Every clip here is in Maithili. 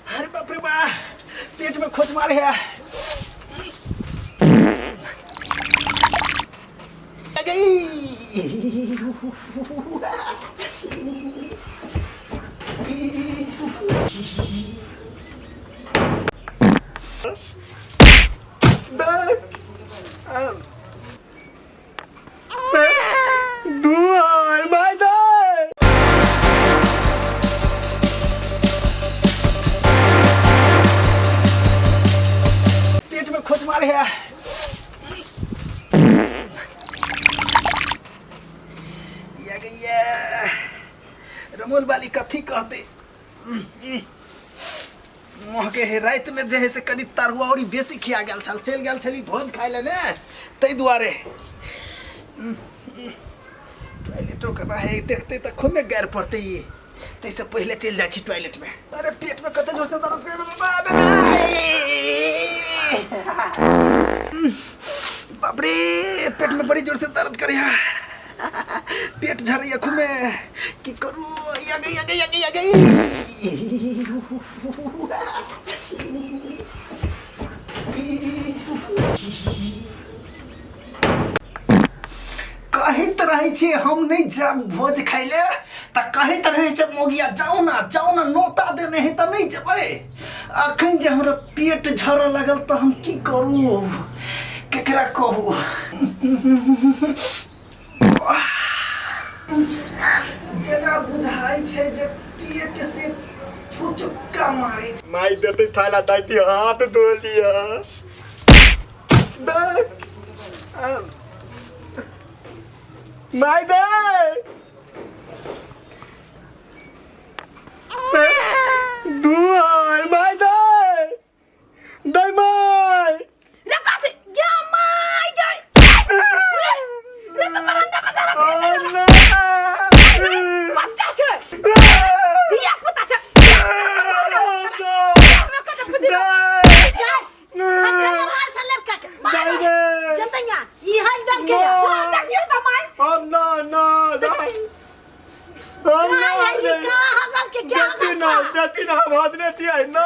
अरे बाप रे बा, पेट में खोच मारे है। गई। दुआई माय दाय। पेट में खोच मारे है। या गैया, रमोल वाली कथी कहते मोह के हे। राति में जे है से कनि तरुआ और बेसी खिया गेल छल, चलि गेल छली भोज खाइ ले ने, ताहि दुआरे। टॉयलेटो केना है, देखते तऽ खूबे गारि पड़ते ई, ताहिसँ पहिले चलि जाइ छी टॉयलेट में। अरे पेट में कते जोर से दर्द करे, बाप रे, पेट में बड़ी जोर से दर्द करे, पेट झरैया खूबे, की करू? या गई, या गई, या गई, या गई। कहैत रहै छी हम नहि जायब भोज खाइ ले, तऽ कहैत रहै छै मोगिया, जाउ ना, जाउ ना, नोता देने है तऽ नहि जेबै। अखन जे हमरा पेट झरऽ लागल तऽ हम की करू, केकरा कहू? जेना बुझाइ छै जे पेट से फुचुक्का मारै छै। माई देते थाला दाइती हाथ धो लिया। माई दे दुआई, माई दे, दे माई। रे कथी गे माय गे? रे तो बरंडा पर जरा बच्चा छै, धिया पुता छै। देखियौ तऽ माय। हम ना ना हम ना देखी ना, देखी ना, हम हाथ नहीं दिया ना,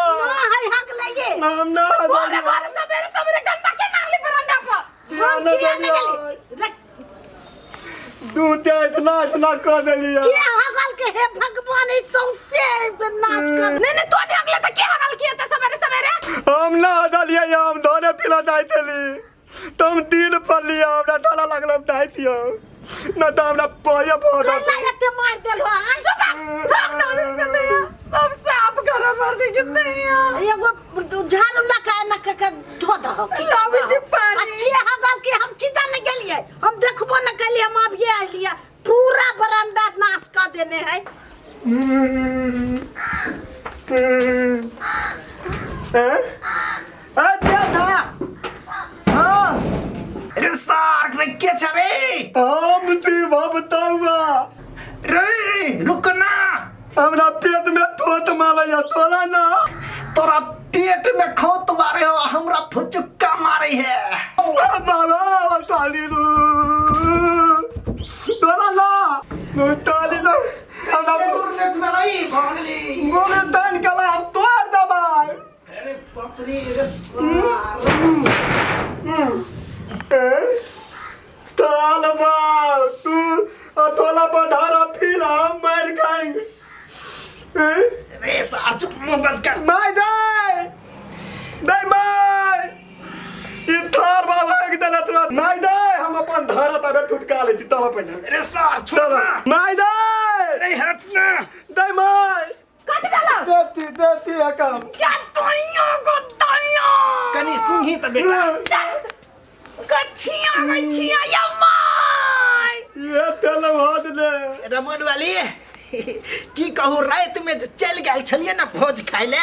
हम ना। भोरे भोरे सवेरे सवेरे गंदा के नाली बरंडा पर। दूध दे, इतना इतना कर देलिया। हे भगवान, ई सौंसे नाश कर। नहीं नहीं, तो नहीं अगले तऽ के हगल किए तऽ सवेरे सवेरे? हम ना दलिया, हम धोने पिला जाय थली, तुम दिल पर लिया, हमरा ताला लागल, हम दाइ दियो न तऽ हमरा पया बहुत। कल्ला एते मार देलो आ। सब साफ कर भर दे के नहीं। एगो झाड़ू लगा न के के धो दहो। लाबै छी पानी। आ के हगल के हम की जाने गेलियै, हम देखबो न केलियै, हम अभिये अयलियै, पूरा बरामदा नाश कर देने है। रे सार रे, के छ रे? हम दी बताऊंगा। रे रुक ना। हमरा पेट में थोत मारैया, तोरा ना। तोरा पेट में खोत मारे हो, हमरा फुचुक्का मारे है। बाबा ताली दू, तोरा ना ताली दू हमरा। बोले तन कला हम तोड़ दबाई। अरे बाप रे, रे सार। ताल बाल तू अतोला पधारा, फिर हम मार खाएंगे। रे सार, चुप, मुंह बंद कर। माय दे, नहीं माय, ई थार बाबा एक दला तोरा माय दे, हम अपन धारा तबे ठुटका ले छी तब पहिने। रे सार, छोड़ ना। माय दे। रे हट ना। दे माय। कथी भेलौ? देती देती है काम। क्या तोइयो को तोइयो। कनी सुनही त बेटा। गछिया गछिया या my. ये तेल भाद ले। रमन वाली, की कहू, राति में जे चलि गेल छलियै ने भोज खाइ ले,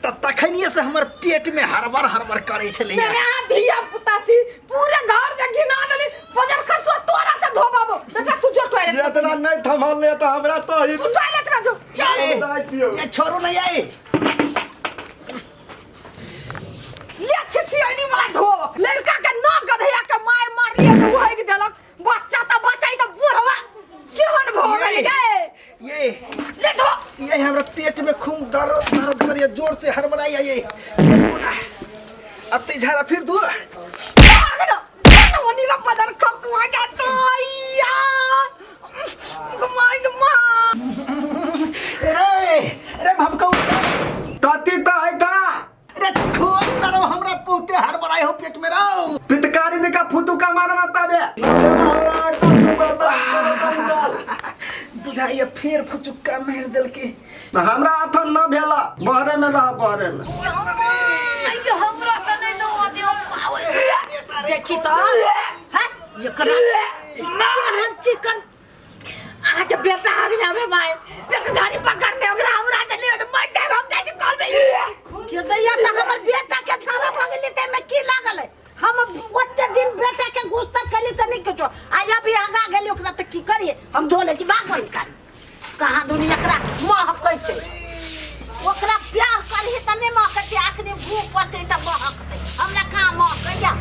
तऽ तखनिए से हमर पेट में हड़बड़ हड़बड़ करै छलैया। तेरे यहाँ धिया पुता छी, पूरे घर जे घिना देली, बजर खसुआ तोरा से धोबाबो। बेटा, तू जो टॉयलेट में। इतना नहीं थमल ले तो हमरा तो ही तू टॉयलेट में जो, चल। ए, राख दियौ। ये छोड़ू नहीं आई। ले छिछियनी वाला धो लड़का के न गधैया के मार मार लिए तो भाग देलक। बच्चा त बचाई त बुढ़वा केहन भ गेल गे? ये ले धो। ये हमरा पेट में खूब दर्द दर्द करिए, जोर से हड़बड़ाई ये अत्ते झाड़ा फिर दू रे रे भपकौ। तती त है का। रे खोल ना रो, हमरा बहुते हड़बड़ाई हो पेट में रो। पितकारी देखा फुतुका मारना तबे। बुझाइए फिर फुचुक्का मार देलके। हमरा अथन न भेला, बहरे में रह बहरे में। देखी तो हैं एकरा चिकन अहाँके बेटा आगना रे माय पेट झाड़ी पकड़ने ओकरा हमरा चली मर जाए हम जाइ छी कल में के दैया त हमर बेटा के झाड़ा भऽ गेलै त एहिमे की लागल है। हम ओते दिन बेटा के गुस्सा केली त नहीं किछो, आ अभी आगा गेली ओकरा त की करिए हम धो ले छी भागल निकाल कहाँ दुनी एकरा महकै छै। ओकरा प्यार करही त नहीं महकै छै, आखनी भूख पड़तै त महकतै, हमरा कहाँ महकैया।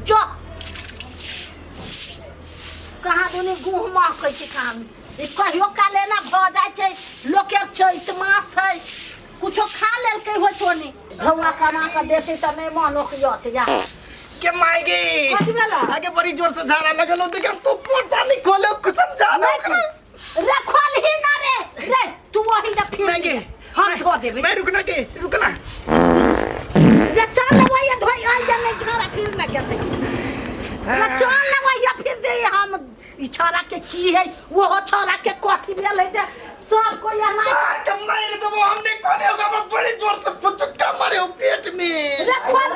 जो कहाँ दुनी गुह महकै छै कहाँ ई कहियो काल एना भऽ जाइ छै। लोकके चैत मास है, कुछो खा लेलकै हो सोनी ढौआ कमा कऽ देतै तऽ नहि मन ओकियत या के माय गे कथी भेला? आगे बड़ी जोर से झाड़ा लगल हो, देखा तू पोटा नहीं खोले कुछ समझा ना ओकरा। रे खोलही ना रे रे तू वही जा फिर मैं गे हम धो देबै। मैं रुकना के रुकना रे चल ना वही धोई आई जा नहीं झाड़ा फिर ना गेतै। रे चल ना वही फिर दे हम ई छोरा के की है वो छोरा के कथी भेल है जे सब कोई एना सार के मार देबो हमने खोले होगा, हम बड़ी जोर से फुचुक्का मारे हो पेट में। रे खोल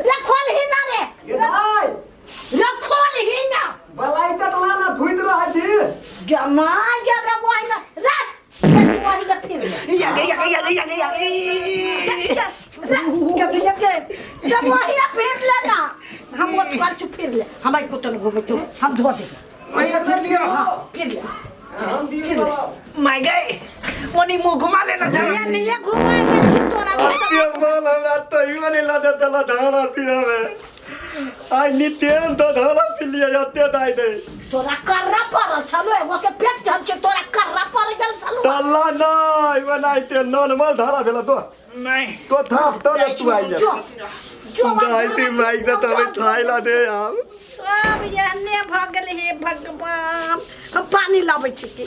रे खोलही ना रे रे खोलही ना बलाई तटला ना धुइत रह छी गमा गे रे वही ना रे रे तू वही जा फिर ले। या गई या गई या गई या गई या गई। रे के के जब वही फिर ले ना हम वो कल चुप फिर ले हमारी कुतन घूमे चुप हम धो देबै वही फिर लियो। हाँ फिर ले हम फिर ले। माय गई ओनी मुंह घुमा लेना ये जरा। नहीं घुमाए छी तोरा के मन हमरा तैयो नहीं लदे देला धारा पीरा में आई नितेन तो धारा पी लिया जते दाई दे तोरा कर्रा पड़ल छलो एगो के पेट झल छै तोरा कर्रा पड़ गेल छलो तल्ला नहीं बनाइते नॉर्मल धारा भेला तो नहीं तो थाप तो तू आई जा जो जो दाई ती माइक त तबे थाइला दे हम सब एहने भऽ गेल हे भगवान। हम पानी लाबै छी की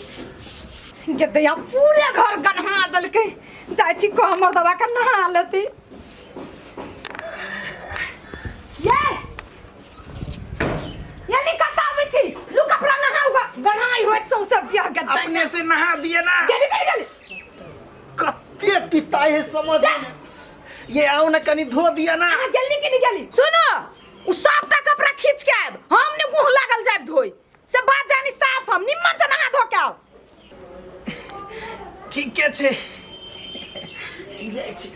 गे दैया पूरे घर गन्हा देलकै, जाइ छी को हमर दवा के नहा लेती। ये ये नी कतऽ आबै छी लू कपड़ा नहाउ गन्हाई होइत सौंसे दिया के अपने से नहा दिए ना। गेली गेली गेली कत्ते पिताई है समझ में ये आओ ना कनी धो दिया ना। अहाँ गेली कि नहीं गेली? सुनो उ सबटा कपड़ा खींच के आयब, हम ने मुँह लागल जायब धोइ से बात जानी साफ, हम निम्मन से नहा धो के आओ। ठीक है छे जाइ छी।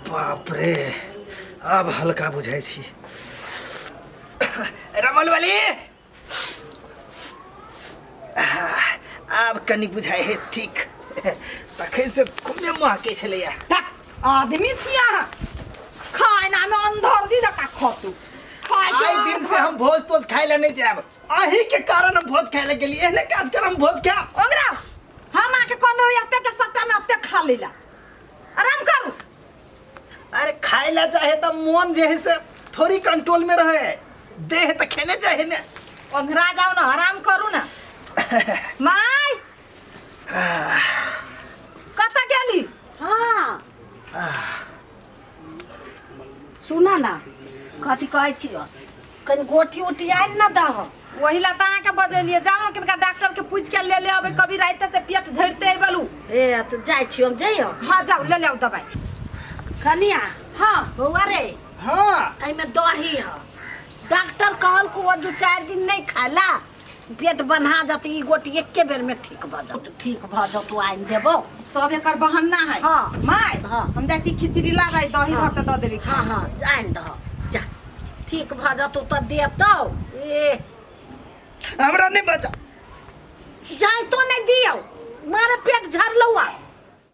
बाप रे अब हल्का बुझाइ छी। रमल वाली आब कनी बुझाइ है ठीक, तखन से खूबे महकै छलैया। आदमी छी अहाँ, खाना में अंधर दी जका खतू। आइ दिन से हम भोज तोज खाइ ला नहीं जायब, अही के कारण हम भोज खाइ ला गेली, एहने काज कर हम भोज खायब। ओकरा हम आके कोन रही अते के सट्टा में अते खा लेला, आराम करू। अरे खाइ ला चाहे त मन जे है से थोड़ी कंट्रोल में रहे, देह त खेने चाहे ने। ओंघरा जाओ ना, आराम करू ना। माय कतऽ गेली? हाँ सुना ना कथी कहै छियौ, कनि गोटी उटी आनि ने दह। वही ला तऽ अहाँके बजेलियै, जाउ ने किनका डॉक्टर के पूछि के ले ले अबै, कभी राति से पेट झड़िते अयबलू। ए तऽ जाइ छियौ हम, जइयौ? हाँ जाउ ले ले आउ दबाइ। कनिया हाँ बौआ रे, हाँ एहिमे दही है, डॉक्टर कहलको ओ 2-4 दिन नहीं खाला पेट बन्हा जतै, ई गोटी एके बेर में ठीक भऽ जतौ, ठीक भऽ जतौ आनि देबौ। सब एकर बहाना है। हाँ my हाँ हम जाइ छी खिचड़ी लाबै, दही धऽ के दऽ देबै। हाँ हाँ आनि दह जा, ठीक भऽ जतौ तऽ देब तौ। ए हमरा नहीं बचा जाय तो नहीं दियौ, मारे पेट झरलौ आ।